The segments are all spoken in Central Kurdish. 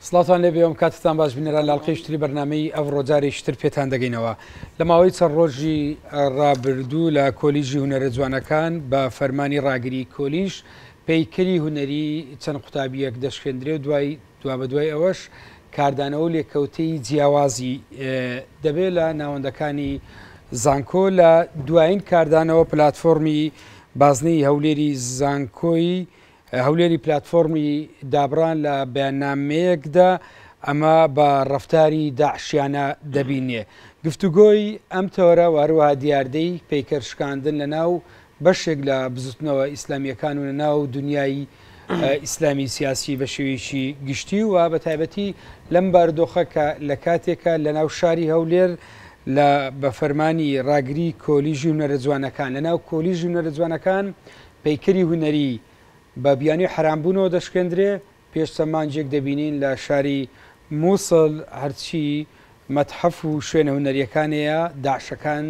سڵاوتان لێبێ ئەم کاتتان باش بینەران لە ئەڵقەیەکی تری بەرنامەی ئەڤڕۆ جارێکی تر پێتان دەگەینەوە لە ماوەی چەند ڕۆژی ڕابردوو لە کۆلیژی هونەرە جوانەکان بە فەرمانی ڕاگری کۆلیژ پەیکەری هونەری چەند قوتابیەک دەشکێندرێ و دوای دوابەدوای ئەوەش کاردانەوە و لێکەوتەی جیاوازی دەبێت لە ناوەندەکانی زانکۆ لە دوایین کاردانەوە پلاتفۆرمی بازنەی هەولێری زانکۆی هەولێری پلاتفۆرمی دابڕان لە بەیاننامەیەکدا ئەمە بە ڕەفتاری داعشیانە دەبینێ. گفتوگۆی ئەم تەوەرە و هەروەها دیاردەی پەیکەر شکاندن لە ناو بەشێک لە بزوتنەوە ئیسلامییەکان و لە ناو دونیای ئیسلامی سیاسی بە شێوەیەکی گشتی و بە تایبەتی لەم بارودۆخە کە لە کاتێکە لە ناو شاری هەولێر لە بە فەرمانی ڕاگری کۆلیژی هونەرە جوانەکان لە ناو کۆلیژی هونەرە جوانەکان پەیکەری هونەری بە بیانوی حەرامبوونەوە دەشکێندرێ، پێش چەند مانگێک دەبینین لە شاری موسڵ هەرچی مەتحەف و شوێنە هونەرییەکانەیە داعشەکان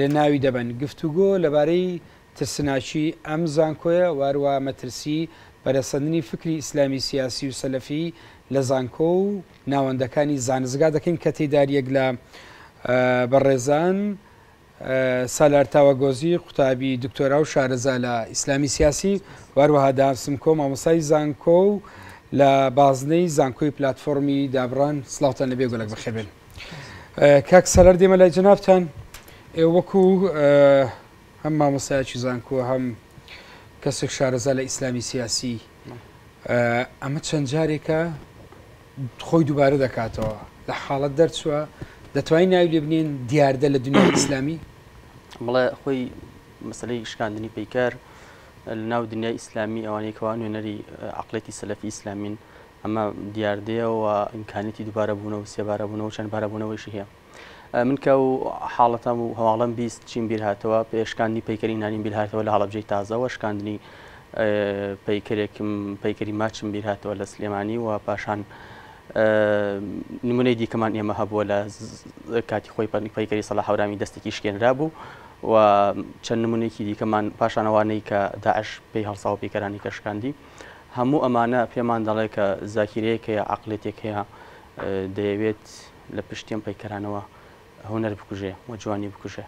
لە ناوی دەبەن. گفتوگۆ لەبارەی ترسناکی ئەم زانکۆیە و هەروەها مەترسی پەرەسەندنی فکری ئیسلامی سیاسی و سەلەفی لە زانکۆ و ناوەندەکانی زانستگا دەکەین کە تێیدا هەریەک لە بەڕێزان سالار تاوەگۆزی، قوتابی دکتۆرا و شارەزا لە ئیسلامی سیاسی و هەروەها دار سمکۆ، مامۆستای زانکۆ و لە بازنەی زانکۆی پلاتفۆڕمی دابڕان. سڵاوتان لێبێ گەلەک بەخێربێن. کاک سالار دێمە لای جەنابتان، ئێوە وەکو هەم مامۆستایەکی زانکۆ هەم کەسێک شارەزا لە ئیسلامی سیاسی، ئەمە چەند جارێکە خۆی دووبارە دەکاتەوە لە حاڵەت دەرچووە دەتوانین ناوی لێ بنێین دیاردە لە دنیای ئیسلامی؟ بڵێ خۆی مەسلەی شکاندنی پەیکەر لە ناو دنیای ئیسلامی ئەوانەی کەوا نوێنەری عقلێتی سەلەفی ئیسلامین ئەمە دیاردەیە و ئیمکانیەتی دووبارە بوونەوە سێبارە بوونەوە چەند بارە بوونەوەیشی هەیە. من کە ئەو حاڵەتەم و هەواڵەم 20 چیم بیر هاتەوە پێشکاندنی پەیکەری نانیم بیر هاتەوە لە هەڵەبجەی تازەوە شکاندنی پەیکەرێکم پەیکەری ماچم بیر هاتەوە لە سلێمانی و پاشان نمونەی دیکەمان ئێمە هەبووە لە کاتی خۆی پەیکەری سەڵاح هەورامی دەستێکی شکێنرا بوو و چەند نمونێکی دیکەمان پاشانەوانەی کە داعش پێی هەڵساوە پەیکەرانی کە شکاندی هەموو ئەمانە پێمان دەڵێ کە زاکیرەیەک هەیە عقلێتێک هەیە دەیەوێت لە پشتی ئەم پەیکەرانەوە هونەر بکوژێ و جوانی بکوژێ.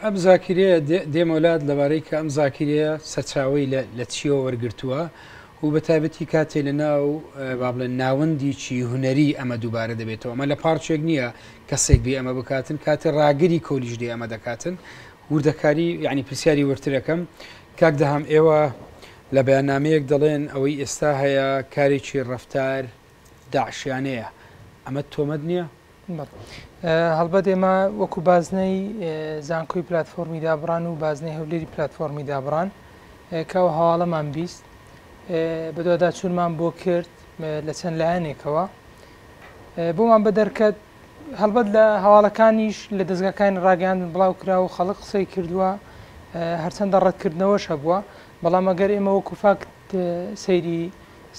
ئەم زاکیرەیە دێمە لات لەبارەی کە ئەم زاکیرەیە سەرچاوەی لە چیەوە وەرگرتووە و بە تایبەتی کاتێ لە ناو با بڵێن ناوەندێکی هونەری ئەمە دووبارە دەبێتەوە ئەمە لە پارچێک نییە کەسێک بێ ئەمە بکاتن کاتێ ڕاگری کۆلیژ دێ ئەمە دەکاتن وردەکاری یعنی پرسیاری وردترەکەم کاک دەهام ئێوە لە بەیاننامەیەک دەڵێن ئەوەی ئێستا هەیە کارێکی ڕەفتار داعشیانەیە ئەمە تۆمەت نییە؟ هەڵبەت ئێمە وەکو بازنەی زانکۆی پلاتفۆرمی دابڕان و بازنەی هەولێری پلاتفۆرمی دابڕان کە ئەو هەواڵەمان 20 بەدواداچوونمان بۆ کرد لە چەند لایەنێکەوە بۆمان بەدەرکەت هەڵبەت لە هەواڵەکانیش لە دەزگاکانی ڕاگەیاندن بڵاو کرا و خەڵک قسەی کردووە هەرچەندە ڕەتکردنەوەش هەبووە بەڵام ئەگەر ئێمە وەکو فاکت سەیری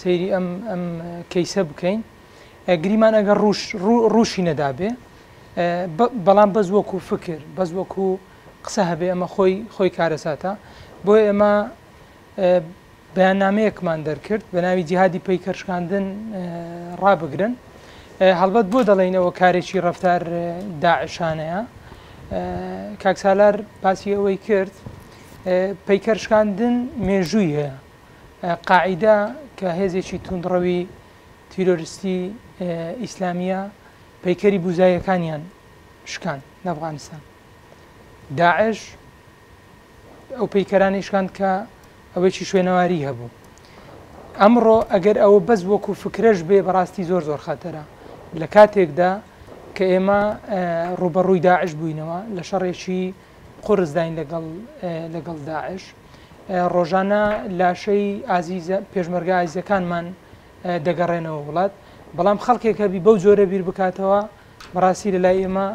سەیری ئەم ئەم کەیسە بکەین گریمان ئەگەر ڕوش ڕوشی نەدابێ بەڵام بەس وەکو فکر بەس وەکو قسە هەبێ ئەمە خۆی خۆی کارەساتە بۆ ئێمە بەیاننامەیەکمان دەرکرد بە ناوی جیهادی پەیکەرشکاندن ڕابگرن هەڵبەت بۆ دەڵێینەوە کارێکی ڕەفتار داعشانەیە کاک سالار باسی ئەوەی کرد پەیکەرشکاندن مێژووی هەیە قاعیدە کە هێزێکی توندڕەوی تیرۆریستی ئیسلامییە، پەیکەری بوزاییەکانیان شکاند لە ئەفغانستان. داعش ئەو پەیکەرانەی شکاند کە ئەوەیی شوێنەواری هەبوو. ئەمڕۆ ئەگەر ئەوە بەس وەکو فکرەش بێ بەڕاستی زۆر زۆر خەتەرە لە کاتێکدا کە ئێمە ڕوبەڕووی داعش بووینەوە لە شەڕێکی قورسداین لەگەڵ لەگەڵ داعش ڕۆژانە لاشەی ئازیزە پێشمەرگە ئازیزەکانمان دەگەڕێنەوە وڵات بەڵام خەڵکێک هەبی بەو جۆرە بیر بکاتەوە بەڕاستی لە لای ئێمە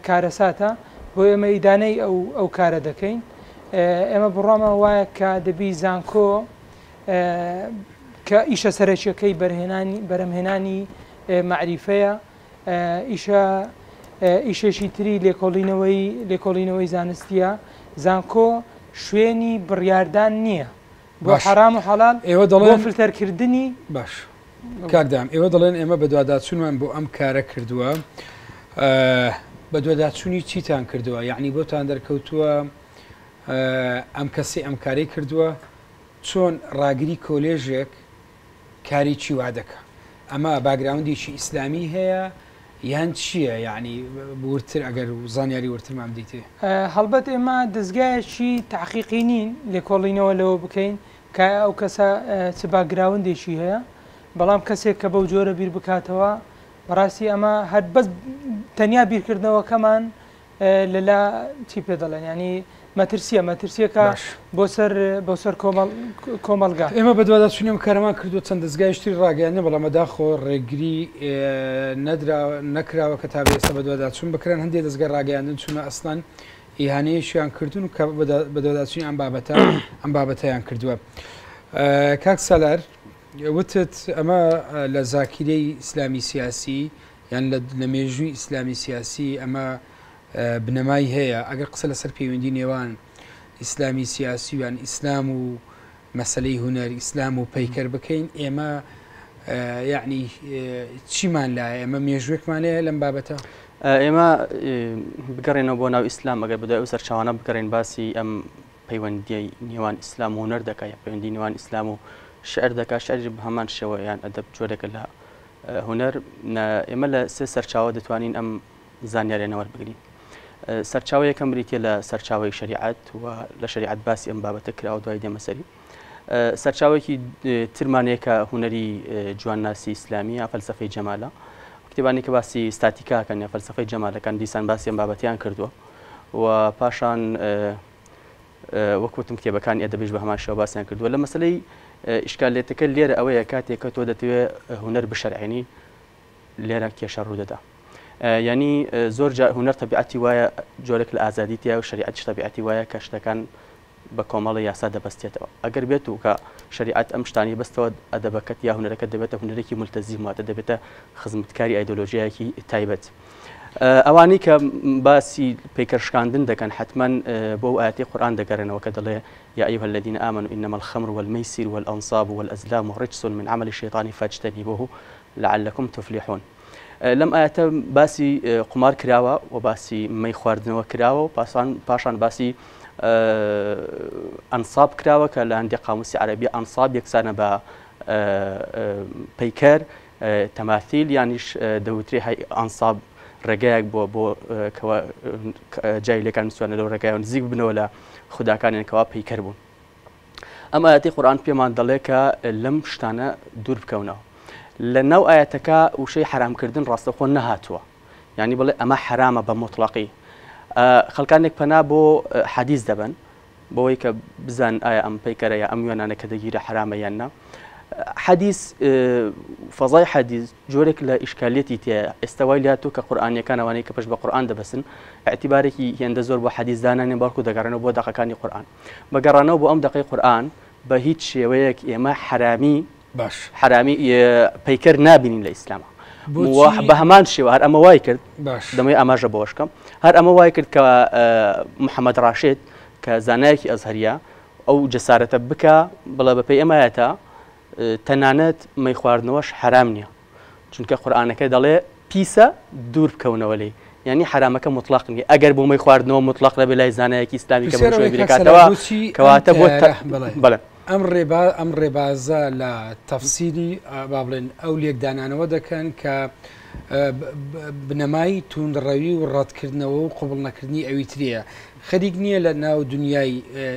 کارەساتە بۆ ئێمە ئیدانەی ئەو ئەو کارە دەکەین ئێمە بڕوامان وایە کە دەبی زانکۆ کە ئیشە سەرەکیەکەی بەرهێنانی بەرەمهێنانی مەعریفەیە ئیشە ئیشێکی تری لێکۆڵینەوەی لێکۆڵینەوەی زانستیە زانکۆ شوێنی بڕیاردان نییە بۆ باش حەرام و حەڵال ئێوە بۆ دەڵێن فلتەرکردنی باش. کاک دام ئێوە دەڵێن ئێمە بەدواداچوونمان بۆ ئەم کارە کردووە، بەدواداچوونی چیتان کردووە؟ یەعنی بۆتان دەرکەوتووە ئەم کەسەی ئەم کارەی کردووە؟ چۆن ڕاگری کۆلێژێک کارێکی وا دەکا؟ ئەمە باگراوندێکی ئیسلامی هەیە یان چییە؟ یەعنی وردتر ئەگەر زانیاری وردترمان بدەیتێ. هەڵبەت ئێمە دەزگایەکی تەحقیقی نین لێکۆڵینەوە لەوە بکەین کە ئایا ئەو کەسە چ باکگراوندێکی هەیە، بەڵام کەسێک کە بەو جۆرە بیر بکاتەوە بەڕاستی ئەمە هەر بەس تەنیا بیرکردنەوەکەمان لەلا چی پێ دەڵێن ینی مەترسیە مەترسیەکە بۆ سەر بۆ سەر کۆمەڵگا. ئێمە بەدواداچوونی ئەم کارەمان کردووە چەند دەزگایش تری ڕاگەیاندن بەڵام بەداخەوە ڕێگری نەدرا نەکراوە کە تا بە ئێستا بەدواداچوون بکرێن هەندێک دەزگای ڕاگەیاندن چوونە ئەسڵەن ئیهانەیەکیان کردوون کە بەدواداچوونی ئەم بابەتە ئەم بابەتەیان کردووە. کاک سالار وتت ئەمە لە زاکیرەی ئیسلامی سیاسی یان لە مێژووی ئیسلامی سیاسی ئەمە بنەمای هەیە ئەگەر قسە لەسەر پەیوەندی نێوان ئیسلامی سیاسی یان ئیسلام و مەسەلەی هونەر، ئیسلام و پەیکەر بکەین، ئێمە یەعنی چیمان لایە؟ ئێمە مێژووێکمان هەیە لەم بابەتە؟ ئێمە بگەڕێنەوە بۆ ناو ئیسلام، ئەگەر بەدوای ئەو سەرچاوانە بگەڕێین باسی ئەم پەیوەندیی نێوان ئیسلام و هونەر دەکا یا پەیوەندی نێوان ئیسلام و شعر دەکا، شعریش بە هەمان شێوە یان ئەدەب جۆرێکە لە هونەر. ئێمە لە سێ سەرچاوە دەتوانین ئەم زانیاریانە وەربگرین. سەرچاوە یەکەم بریتیە لە سەرچاوەی شەریعەت و لە شەریعەت باسی ئەم بابەتە کراوە دوای دێمە سەری. سەرچاوەیەکی ترمان هەیە کە هونەری جوانناسی ئیسلامی یا فەلسەفەی جەمالە. کتێبانی کە باسی ستاتیکاکەن یا فەلسەفەی جەمالەکان دیسان باسی ئەم بابەتیان کردووە و پاشان وەک وتم کتێبەکانی ئەدەبیش بە هەمان شێوە باسیان کردووە. لە مەسەلەی ئیشکالێتەکە لێرە ئەوەیە کاتێک کە تۆ دەتەوێت هونەر بشەرعێنی لێرە کێشە ڕوودەدا. یانی زۆر جار هونەر تەبیعەتی وایە جۆرێک لە ئازادی تیا و شەریعەتیش تەبیعەتی وایە کە شتەکان بە کۆمەڵی یاسا دەبەستێتەوە. ئەگەر بێت و کە شەریعەت ئەم شتانەی بەستەوە ئەدەبەکەت یا هونەرەکەت دەبێتە هونەرێکی مولتەزیم واتە دەبێتە خزمەتکاری ئایدۆلۆژیایەکی تایبەت. ئەوانەی کە باسی پەیکەرشکاندن دەکەن حتمما بۆ ئەو ئاەتی قورئان دەگەڕێنەوە کە دەڵێ یا أيها الذين آمنوا إنما الخمر والميسر والأنصاب والأزلام رجس من عمل الشيطان فاجتنبوه لعلکم تفلحون لەم ئایەتە باسی قومار کراوە و باسی مەی خواردنەوە کراوە و پاسان پاشان باسی ئەنساب کراوە کە لە هەندێک قاموسی عەرەبی ئەنساب یەکسانە بە پەیکەر تەماثیل یانیش دەوترێ هەی ئەنساب ڕێگایەک بووە بۆ کەوا جاهیلەکان نووسوانە لەو ڕێگایەوە نزیک ببنەوە لە خوداکانیان کەوا پەیکەر بوون. ئەم ئایەتەی قورئان پێمان دەڵێ کە لەم شتانە دوور بکەونەوە. لە ناو ئایەتەکە وشەی حەرامکردن ڕاستەوخۆ نەهاتووە. یعنی بڵێ ئەمە حەرامە بە موتڵەقی. خەڵکانێک پەنا بۆ حەدیث دەبەن بەوەی کە بزان ئایا ئەم پەیکەرە یا ئەم وێنانە کە دەگیرە حەرامە یان نا. حەدیث فەزای حەدیث جۆرێک لە ئیشکالیەتی تێیە. ئێستا وای لێهاتووە کە قورئانیەکان ئەوانەی کە پشت بە قورئان دەبەستن ئیعتیبارێکی هێندە زۆر بۆ حەدیث دانانێن بەڵکو دەگەڕێنەوە بۆ دەقەکانی قورئان. بە گەڕانەوە بۆ ئەم دەقەی قورئان بە هیچ شێوەیەک ئێمە حەرامی باش حەرامی پەیکەر نابینین لە ئیسلامە بە هەمان شێوە هەر ئەمە وای کرد باش دەمەوێت ئاماژە بەوەش بکەم هەر ئەمە وای کرد کە محەممەد ڕاشد کە زانایەکی ئەزهەریە ئەو جەسارەتە بکە بڵێ بەپێی ئەم ئایەتە تەنانەت مەی خواردنەوەش حەرام نییە چونکە قورئانەکە دەڵێ پیسە دوور بکەونەوە لێی یانی حەرامەکە موتڵەق نیە ئەگەر بۆ مەی خواردنەوە موتڵەق نەبێ لای زانایەکی ئیسلامی کە پرسیار بەم شێوەیە ئەوەیە کاک بیرەکاتەوە سەلام بۆچی ئەم کەواتە بۆ تە تەیارە بەڵێ بەڵێ. ئەم ڕێبا ئەم ڕێبازە لە تەفسیری با بڵێن ئەو لێکدانانەوە دەکەن کە بنەمای توندڕەوی و ڕەتکردنەوە و قبوڵ نەکردنی ئەویتریە خەریک نییە لە ناو دنیای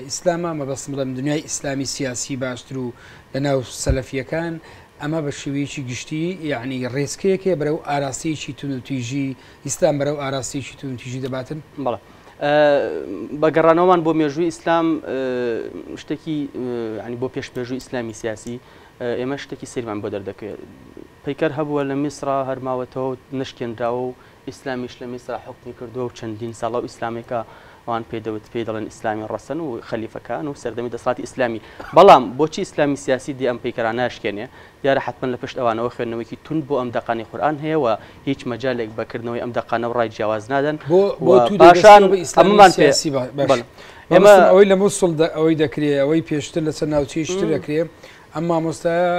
ئیسلاما مەبەستم بڵێم دنیای ئیسلامی سیاسی باشتر و لە ناو سەلەفیەکان ئەمە بە شێوەیەکی گشتی یەعنی ڕێچکەیەک هەیە بەرەو ئاراستەیەکی توندوتیژی، ئیسلام بەرەو ئاراستەیەکی توندوتیژی دەباتن؟ بەڵێ. بە گەڕانەوەمان بۆ مێژووی ئیسلام شتێکی یانی بۆ پێش مێژووی ئیسلامی سیاسی ئێمە شتێکی سەیرمان بۆ دەردەکەوێت. پەیکەر هەبووە لە میسرا هەر ماوەتەوە و نەشکێنراوە و ئیسلامیش لە میسرا حوکمی کردووە و چەندین ساڵە و ئیسلامێکە ئەوان پێی دەوت پێی دەڵێن ئیسلامی ڕەسەن و خەلیفەکان و سەردەمی دەسەڵاتی ئیسلامی بەڵام بۆچی ئیسلامی سیاسی دێ ئەم پەیکەرانە ناشکێنێ دیارە حەتمەن لە پشت ئەوانەوە خوێندنەوەیەکی توند بۆ ئەم دەقانەی قورئان هەیە و هیچ مەجالێک بە کردنەوەی ئەم دەقانە و ڕای جیاواز نادەن بۆ و بۆ تو پاشان دەبەستیەوە بە ئیسلامی ئەمەمان پێ سیاسی باش بەڵێ ئێمە مەبەستم ئەوەی لە موسڵ ئەوەی دەکرێ ئەوەی پێشتر لە چەند ناوچەیەکی تر دەکرێ ئەم مامۆستایە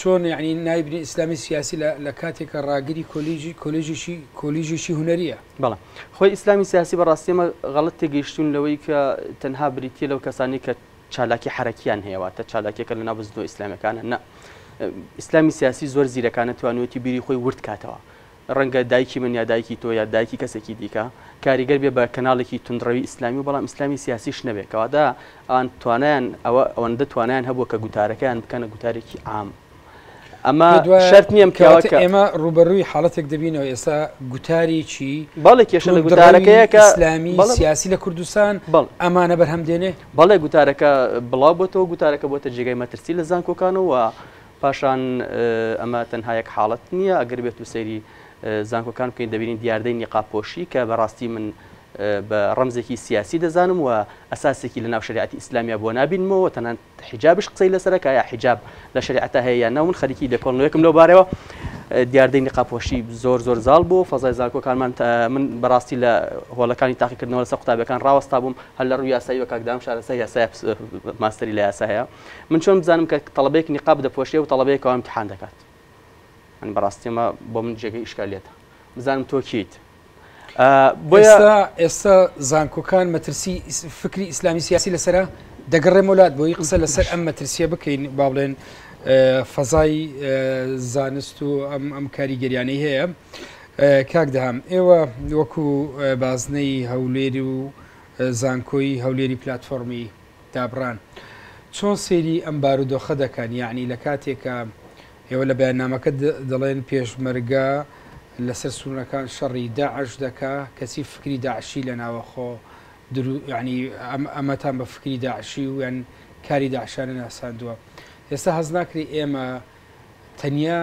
چۆن یعنی نایبنی ئیسلامی سیاسی لە کاتێکە ڕاگری کۆلیژی کۆلیژیشی کۆلیژیشی هونەریە. بەڵێ خۆی ئیسلامی سیاسی بەڕاستی ئێمە غەڵەت تێگەیشتوون لەوەی کە تەنها بریتیە لەو کەسانەی کە چالاکی حەرەکیان هەیە واتە چالاکیەکە لەناو بزوتنەوە ئیسلامیەکانە نا ئیسلامی سیاسی زۆر زیرەکانە توانیویەتی بیری خۆی ورد کاتەوە ڕەنگە دایکی من یا دایکی تۆ یا دایکی کەسێکی دیکە کاریگەر بێ بە کەناڵێکی توندڕەوی ئیسلامی و بەڵام ئیسلامی سیاسیش نەبێ کەواتە ئەوان توانایان ئەوە ئەوەندە توانایان هەبووە کە گوتارەکەیان بکەنە گوتارێکی عام ئەمە شەرت نییە پیاوە کە ئێمە ڕووبەڕووی حاڵەتێک دەبینەوە ئێستا گوتارێکی بەڵێ کێشە لە گوتارەکەیە کە ئیسلامی سیاسی لە کوردستان ئەمانە بەرهەم دێنێ؟ بەڵێ گوتارەکە بڵاو بۆتەوە گوتارەکە بۆتە جێگای مەترسی لە زانکۆکانەوە پاشان ئەمە تەنها یەک حاڵەت نییە، ئەگەر بێت و سەیری زانکۆکان بکەین دەبینین دیاردەی نیقابپۆشی کە بەڕاستی من بە ڕەمزێکی سیاسی دەزانم و ئەساسێکی لەناو شەریعەتی ئیسلامیا بۆ نابینمەوە، تەنانەت حیجابش قسەی لەسەرە کە ئایا حیجاب لە شەریعەتا هەیە یان نا، من خەریکی لێکۆڵنەوەیەکم لەو بارەوە. دیاردەی نیقابپۆشی زۆر زۆر زاڵ بوو، فەزای زانکۆکانمان من بەڕاستی لە هۆڵەکانی تاقیکردنەوە لەسەر قوتابیەکان ڕاوەستا بووم، هەر لە ڕووی یاساییەوە کاک دام شارەزای یاسایە ماستەری لە یاسا هەیە. من چۆن بزانم کە تەڵەبەیەک نیقاب دەپۆشێ و تەڵەبەیەک کەوا ئیمتیحان دەکات؟ من بەڕاستی ئەمە بۆ من جێگەی ئیشکالیەتە بزانم تۆ کێیت بۆیە ئێستا زانکۆکان مەترسی فکری ئیسلامی سیاسی لەسرە دەگەڕێمەوە لات بۆی قسە لەسەر ئەم مەترسیە بکەین با بڵێن فەزای زانست و ئەم ئەم کاریگەریانەی هەیە کاک دەهام ئێوە وەکو بازنەی هەولێر و زانکۆی هەولێری پلتفۆرمی دابڕان چۆن سەیری ئەم بارودۆخە دەکەن؟ یەعنی لە کاتێکا ئێوە لە بەیاننامەکە دەڵێن پێشمەرگە لەسەر سوننەکان شەڕی داعش دەکا کەچی فکری داعشی لە ناوەخۆ درو یەعنی ئەمەتان بە فکری داعشی و یان کاری داعشانە ناساندووە ئێستا هەست ناکرێ ئێمە تەنیا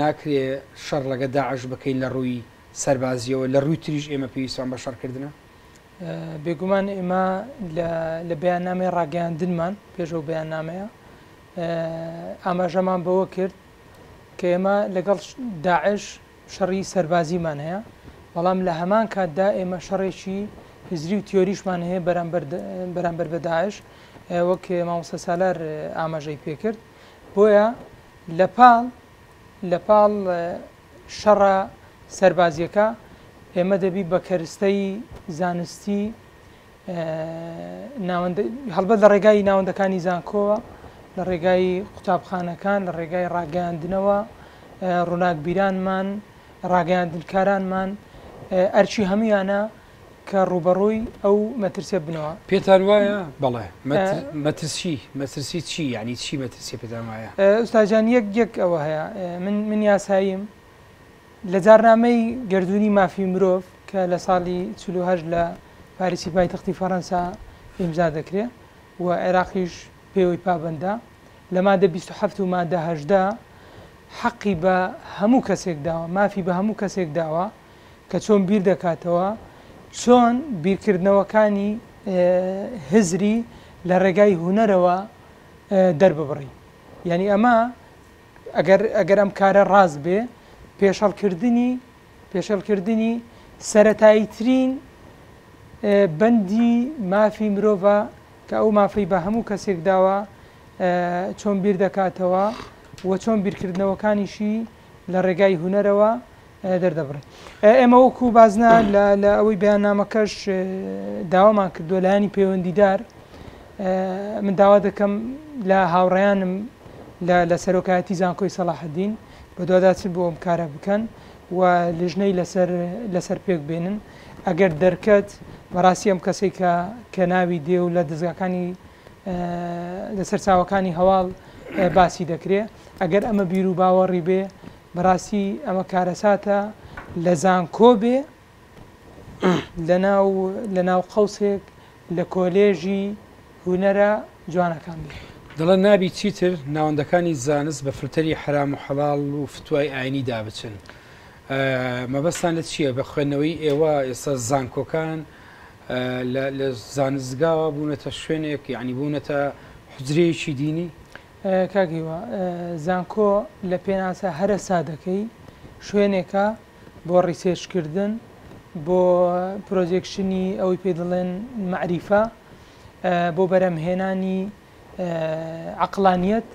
ناکرێ شەڕ لەگە داعش بکەین لە ڕووی سەربازیەوە لە ڕووی تریش ئێمە پێویستمان بە شەڕکردنە؟ بێگومان ئێمە لە بەیاننامەی ڕاگەیاندنمان پێش ئەو بەیاننامەیە ئاماژەمان بەوە کرد کە ئێمە لەگەڵ داعش شەڕی سەربازیمان هەیە بەڵام لە هەمان کاتدا ئێمە شەڕێکی هزری و تیۆریشمان هەیە بەرامبەر بەرامبەر بە داعش وەک مامۆستا سالار ئاماژەی پێکرد بۆیە لە پاڵ لە پاڵ شەڕە سەربازیەکە ئێمە دەبی بە کەرستەی زانستی ناوەند هەڵبەت لە ڕێگای ناوەندەکانی زانکۆوە لە ڕێگای قوتابخانەکان لە ڕێگای ڕاگەیاندنەوە ڕووناکبیرانمان ڕاگەیاندنکارانمان ئەرکی هەمویانە کە ڕووبەڕووی ئەو مەترسیە بنەوە. پێتان وایە؟ بەڵێ. مەترسی مەترسی چی؟ یانی چی مەترسیە پێتان وایە؟ ئوستاد جان یەک یەک ئەوە هەیە من من یاساییم لە جارنامەی گەردوونی مافی مرۆڤ کە لە ساڵی 48 لە پاریسی پایتەختی فەڕەنسا ئیمزا دەکرێ و عێراقیش پێوەی پابەندە لە مادە 27 و مادە 18 حەقی بە هەموو کەسێک داوە مافی بە هەموو کەسێک داوە کە چۆن بیر دەکاتەوە، چۆن بیرکردنەوەکانی هزری لە ڕێگای هونەرەوە دەرببڕی. یانی ئەمە ئەگەر ئەگەر ئەم کارە ڕاست بێ پێشەڵکردنی پێشێلکردنی سەرەتاییترین بەندی مافی مرۆڤە کە ئەو مافەی بە هەموو کەسێک داوە چۆن بیر دەکاتەوە و چۆن بیرکردنەوەکانیشی لە ڕێگای هونەرەوە دەردەبڕێت. ئێمە وەکو بازنە لە ئەوەی بەیاننامەکەش داوامان کردووە لایەنی پەیوەندیدار من داوا دەکەم لە هاوڕێیانم لە سەرۆکایەتی زانکۆی سەڵاحەدین بەدواداچن بۆ ئەم کارە بکەن و لیژنەی لەسەر لەسەر پێک بێنن ئەگەر دەرکەت بەڕاستی ئەم کەسەی کە کە ناوی دێ و لە دەزگاکانی لە سەرچاوەکانی هەواڵ باسی دەکرێ ئەگەر ئەمە بیر و باوەڕی بێ بەڕاستی ئەمە کارەساتە لە زانکۆ بێ لەناو لەناو قەوسێک لە کۆلێژی هونەرە جوانەکان بێ. دەڵێن نابی چیتر ناوەندەکانی زانست بە فلتەری حەرام و حەڵاڵ و فتوای ئاینی دابچن. مەبەستان لە چییە؟ بە خوێندنەوەی ئێوە ئێستا زانکۆکان لە زانستگاوە بوونەتە شوێنێک یعنی بوونەتە حوجرەیەکی دینی؟ کاک هیوا، زانکۆ لە پێناسە هەرە سادەکەی شوێنێکە بۆ research کردن، بۆ projection ی ئەوەی پێی دەڵێن مەعریفە، بۆ بەرهەمهێنانی عەقڵانیەت.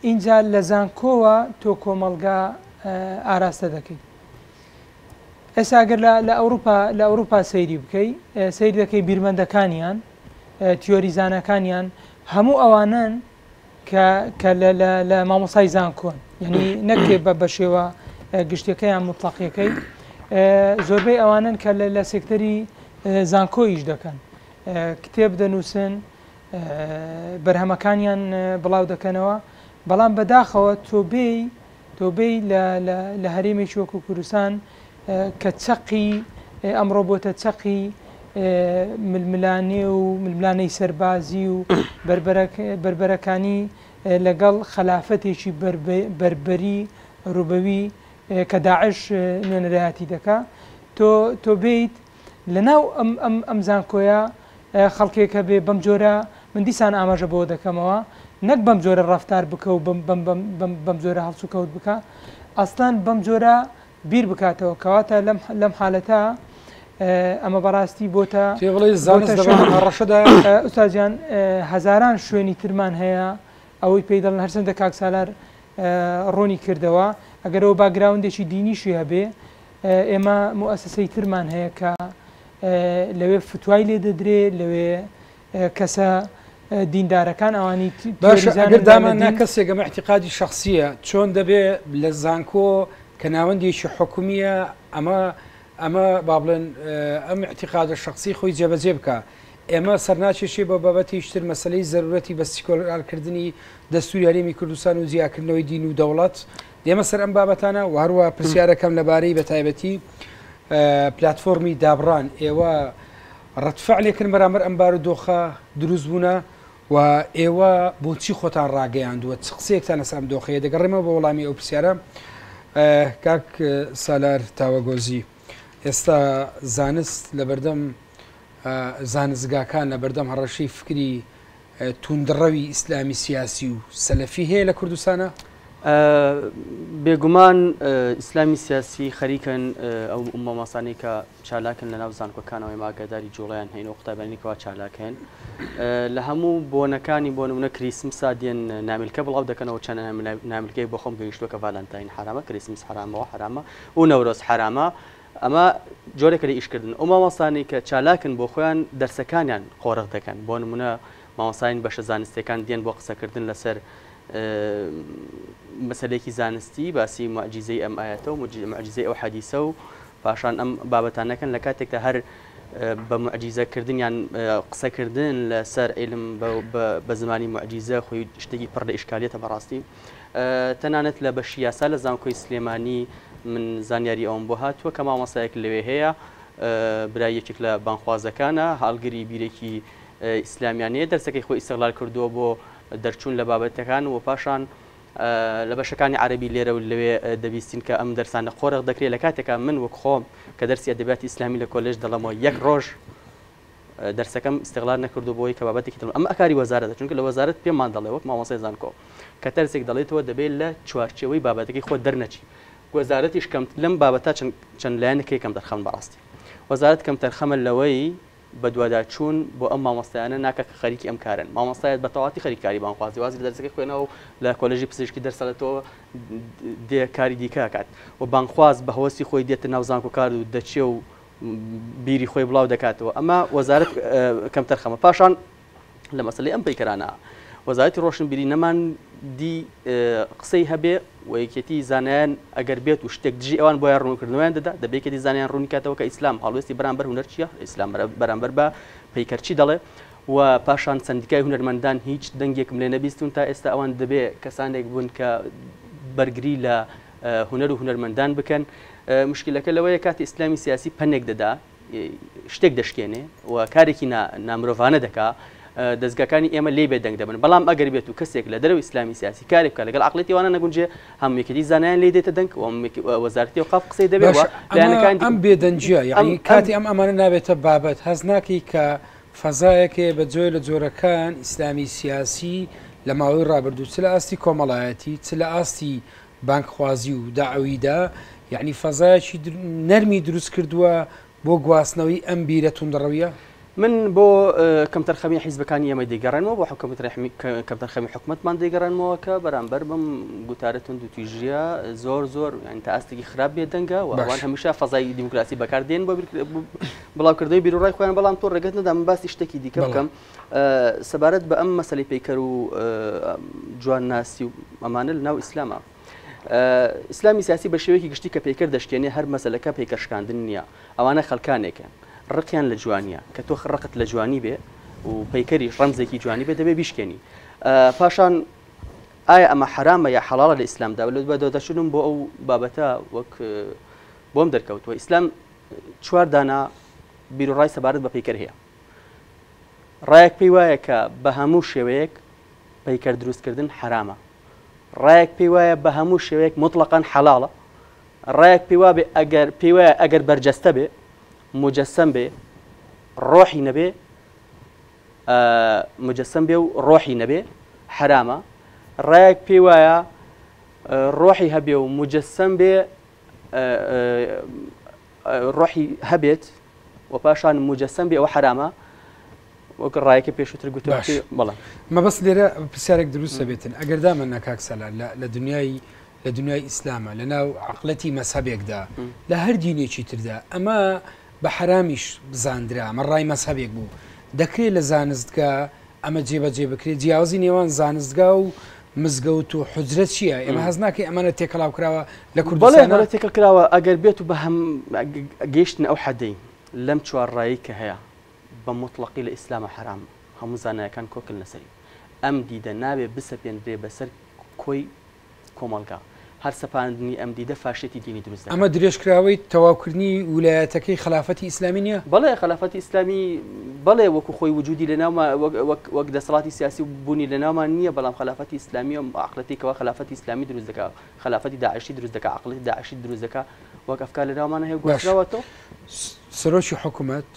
ئینجا لە زانکۆوە تۆ کۆمەڵگا ئاراستە دەکەی. ئێستا گەر لە ئەوروپا لە ئەوروپا سەیری بکەی سەیر دەکەی بیرمەندەکانیان تیۆریزانەکانیان هەموو ئەوانەن کە کە لە لە لە مامۆستای زانکۆن یعنی نەک بە بە شێوە گشتیەکە یان موتڵەقیەکەی زۆربەی ئەوانەن کە لە لە سێکتەری زانکۆ ئیش دەکەن کتێب دەنووسن بەرهەمەکانیان بڵاو دەکەنەوە بەڵام بەداخەوە تۆ بێی تۆ بێی لە لە لە هەرێمێکی وەکو کوردستان کە چەقی ئەمڕۆ بۆتە چەقی ململانێ و ململانێی سەربازی و بەربەرەکانی لەگەڵ خەلافەتێکی بەربەری ڕوبەوی کە داعش نوێنەرایەتی دەکا تۆ تۆ بێیت لەناو ئەم ئەم ئەم زانکۆیە خەڵکێک هەبێ بەم جۆرە من دیسان ئاماژە بەوە دەکەمەوە نەک بەم جۆرە ڕەفتار بکە و بەم بەم بەم بەم بەم جۆرە هەڵسوکەوت بکە ئەسڵەن بەم جۆرە بیر بکاتەوە کەواتە لەم لەم حالەتە ئەمە بەڕاستی بۆتە تێ بڵێ زانست بۆتە لە شوێن هەڕەشەدایە؟ ئوستاز گیان هەزاران شوێنی ترمان هەیە ئەوەی پێی دەڵێن هەرچەندە کاک سالار ڕوونی کردەوە ئەگەر ئەوە باکگراوندێکی دینیشی هەبێ ئێمە موئەسەسەی ترمان هەیە کە لەوێ فتوای لێ دەدرێ لەوێ کەسە دیندارەکان ئەوانی باشە تیۆریزانن ئەگەر لە دامان نا دین. کەسێک ئەمە ئیعتیقادی شەخسییە چۆن دەبێ لە زانکۆ کە ناوەندێکی حکومییە ئەمە ئەمە با بڵێن ئەم ئیعتیقادە شەخسی خۆی جێبەجێ بکا ئێمە سەرناکێشێ بۆ بابەتیش تر مەسەلەی زەرورەتی بە سیکۆلارکردنی دەستوری هەرێمی کوردستان و جیاکردنەوەی دین و دەوڵەت دێمە سەر ئەم بابەتانە و هەروە پرسیارەکەم لەبارەی بە تایبەتی پلتفۆرمی دابڕان ئێوە ڕەتفعلێکن بەرامبەر ئەم بارودۆخە دروست بوونە و ئێوە بۆچی خۆتان ڕاگەیاندووە چ قسەیەکتان لەسەر ئەم دۆخەیە دەگەڕێمەوە بۆ وەڵامی ئەو پرسیارە کاک سالار تاوەگۆزی ئێستا زانست لەبەردەم زانستگاکان لەبەردەم هەڕەشەی فکری توندڕەوی ئیسلامی سیاسی و سەلەفی هەیە لە کوردستانا؟ بێگومان ئیسلامی سیاسی خەریکن ئەو مامۆستانەی کە چالاکن لەناو زانکۆکانەوە ئێمە ئاگاداری جوڵەیان هەین و قوتابیانی کەوا چالاک هەن لە هەموو بۆنەکانی بۆ نمونە کریسمسا دێن نامیلکە بڵاو دەکەنەوە چەند نامیلکەی بۆ خۆم گەیشتووە کە ڤالانتاین حرامە کریسمس حرامەوە حرامە و نەورۆز حرامە ئەمە جۆرێکە لە ئیشکردن ئەو مامۆستانەی کە چالاکن بۆ خۆیان دەرسەکانیان قۆرخ دەکەن بۆ نمونە مامۆستایانی بەشە زانستیەکان دێن بۆ قسەکردن لەسەر مەسەلەیەکی زانستی باسی موعجیزەی ئەم ئایەتە و موعجیزەی ئەو حەدیسە و پاشان ئەم بابەتانەکەن لە کاتێکدا هەر بە موعجیزەکردن یان قسەکردن لەسەر عیلم بە زمانی موعجیزە خۆی شتێکی پڕ لە ئیشکالیەتە بەڕاستی تەنانەت لە بەشی یاسا لە زانکۆی سلێمانی من زانیاری ئەوم بۆ هاتووە کە مامۆستایەک لەوێ هەیە برای یەکێک لە بانخوازەکانە هەڵگری بیرێکی ئیسلامیانەیە دەرسەکەی خۆی ئیستغلال کردووە بۆ دەرچوون لە بابەتەکان و پاشان لە بەشەکانی عەرەبی لێرە و لەوێ دەبیستین کە ئەم دەرسانە قۆرخ دەکرێت لە کاتێکا من وەک خۆم کە دەرسی ئەدەبیاتی ئیسلامی لە کۆلێژ دەڵێمەوە یەک ڕۆژ دەرسەکەم ئیستغلال نەکردو بۆی کە بابەتێکی ترم ئەمە ئەکاری وەزارەتە چونکە لە وەزارەت پێمان دەڵێ وەک مامۆستای زانکۆ کە دەرسێک دەڵێتەوە دەبێت لە چوارچێوەی بابەتەکەی خۆت دەرنەچی وەزارەتیش کەم لەم بابەتە چەند چەند لایەنێک کەم تەرخەم بەڕاستی وەزارەت کەم تەرخەمە لەوەی بەدواداچوون بۆ ئەم مامۆستایانە ناکا کە خەریکی ئەم کارەن. مامۆستایەک بە تەواوەتی خەریکی کاری بانگخوازی وازی لە دەرسەکەی خوێناوە و لە کۆلێژی پزیشکی دەرس دەڵێتەوە دێ کاری دیکە ئەکات و بانگخواز بە هەوەسی خۆی دێتە ناو زانکۆکار و دەچێ و بیری خۆی بڵاو دەکاتەوە. ئەمە وەزارەت کەمتەرخەمە. پاشان لە مەسەلەی ئەم پەیکەرانە وەزارەتی ڕۆشنبیری نەمان دی قسەی هەبێ و یەکێتی زانایان ئەگەر بێت و شتێک دژی ئەوان بۆیان ڕوونکردنەوەیان دەدا دەبێ یەکێتی زانایان ڕوونی کاتەوە کە ئیسلام هەڵوێستی بەرامبەر هونەر چییە ئیسلام بەرامبەر بە پەیکەر چی دەڵێ و پاشان سەندیکای هونەرمەندان هیچ دەنگێکم لێ نەبیستون تا ئێستا ئەوان دەبێ کەسانێک بوون کە بەرگری لە هونەر و هونەرمەندان بکەن مشکلەکە لەوەیە کاتی ئیسلامی سیاسی پەنێک دەدا شتێک دەشکێنێ و کارێکی نامرۆڤانە دەکا دەزگاکانی ئێمە لێی بێدەنگ دەبن بەڵام ئەگەر بێت و کەسێک لە دەرەوەی ئیسلامی سیاسی کارێک بکات لەگەڵ عەقڵیەتی ئەوانە نەگونجێ هەم یەکێتی زانایان لێی دێتە دەنگ و هەم وەزارەتی ئەوقاف قسەی دەبێ و باشە ئەمە لایەنەکانی ئەم دیکە بێدەنگیە ئەم یعنی ئەم کاتی ئەم ئەمانە نابێتە بابەت هەست ناکەی کە فەزایەک هەیە بە جۆرە لە جۆرەکان ئیسلامی سیاسی لە ماوەی ڕابردوو چ لە ئاستی کۆمەڵایەتی چ لە ئاستی بانگخوازی و دەعەویدا یەعنی فەزایەکی نەرمی دروست کردووە بۆ گواستنەوەی ئەم بیرە توندڕەویە؟ من بۆ کەمتەرخەمی حیزبەکانی ئێمە دەیگەڕێنمەوە، بۆ کەمتەرخەمی حکومەتمان دەیگەڕێنمەوە کە بەرامبەر بەم گوتارە توندوتیژییە زۆر زۆر یانی تا ئاستێکی خراپ بێدەنگە و ئەوان هەمیشە فەزای دیموکراسی بەکار دێن بۆ بڵاوکردنەوەی بیروڕای خۆیان، بەڵام تۆ ڕێگەت نەدا من باسی شتێکی دیکە بکەم سەبارەت بە ئەم مەسەلەی پەیکەر و جوانناسی و ئەمانە لە ناو ئیسلامە. ئیسلامی سیاسی بە شێوەیەکی گشتی کە پەیکەر دەشکێنێ هەر مەسەلەکە پەیکەر شکاندن نییە، ئەوانە خەلکانێکن ڕقیان لە جوانیە، کە تۆ ڕقت لە جوانی بێ و پەیکەریش ڕەمزێکی جوانی بێ دەبێ بیشکێنی. پاشان ئایا ئەمە حەرامە یا حەڵاڵە لە ئیسلامدا؟ لە بەدواداچوونم بۆ ئەو بابەتە وەک بۆم دەرکەوتووە ئیسلام چوار دانە بیروڕای سەبارەت بە پەیکەر هەیە. ڕایەک پێی وایە کە بە هەموو شێوەیەک پەیکەر دروستکردن حەرامە. ڕایەک پێی وایە بە هەموو شێوەیەک موتڵەقەن حەڵاڵە. ڕایەک پێی وابێ ئەگەر پێی وایە ئەگەر بەرجەستە بێ، موجەسەم بێ، ڕۆحی نەبێ، موجەسەم بێ و ڕۆحی نەبێ حەرامە. ڕایەک پێی وایە ڕۆحی هەبێ و موجەسەم بێ ڕۆحی هەبێت و پاشان موجەسەم بێ ئەوە حەرامە. وەک ڕایەکە پێشووتر گوتم باش. بەڵێ. مەبەست لێرە پرسیارێک دروست دەبێتن ئەگەر دامەنا کاک سالار لە دنیای لە دنیای ئیسلامە لە ناو عەقڵەتی مەزهەبێکدا لە هەر دینێکی تردا ئەمە بە حەرامیش بزاندرا ئەمە ڕای مەزهەبێک بوو دەکرێت لە زانستگا ئەمە جێبەجێ بکرێت جیاوازی نێوان زانستگا و مزگەوت و حوجرە چییە ئێمە هەست ناکەین ئەمانە تێکەڵاو کراوە لە بەڵێ کوردستانە؟ بەڵێ تێکەڵ کراوە ئەگەر بێت و بە هەم گەیشتنە ئەو حەدەی لەم چوار ڕایەی کە هەیە بە موتڵەقی لە ئیسلاما حەرامە هەموو زانایەکان کۆکن لەسەری ئەم دیدە نابێ بسەپێنرێ بەسەر کۆی کۆمەڵگا هەر سەپاندنی ئەم دیدە فاشیەتی دینی دروست ئەمە دەکات. درێژکراوەی تەواوکردنی ولایەتەکەی خەلافەتی ئیسلامی نیە؟ بەڵێ خەلافەتی ئیسلامی بەڵێ وەکو خۆی وجودی لەناوما وەک وەک وەک دەسەڵاتی سیاسی و بوونی لەناومان نیە بەڵام خەلافەتی ئیسلامی ئەم عەقڵێتی کەوا خەلافەتی ئیسلامی دروست دەکا خەلافەتی داعشی دروست دەکا عەقڵێتی داعشی دروست دەکا وەک ئەفکار لەناومانە هەیە و باش گواستراوەتەوە. سەرۆکی حکومەت،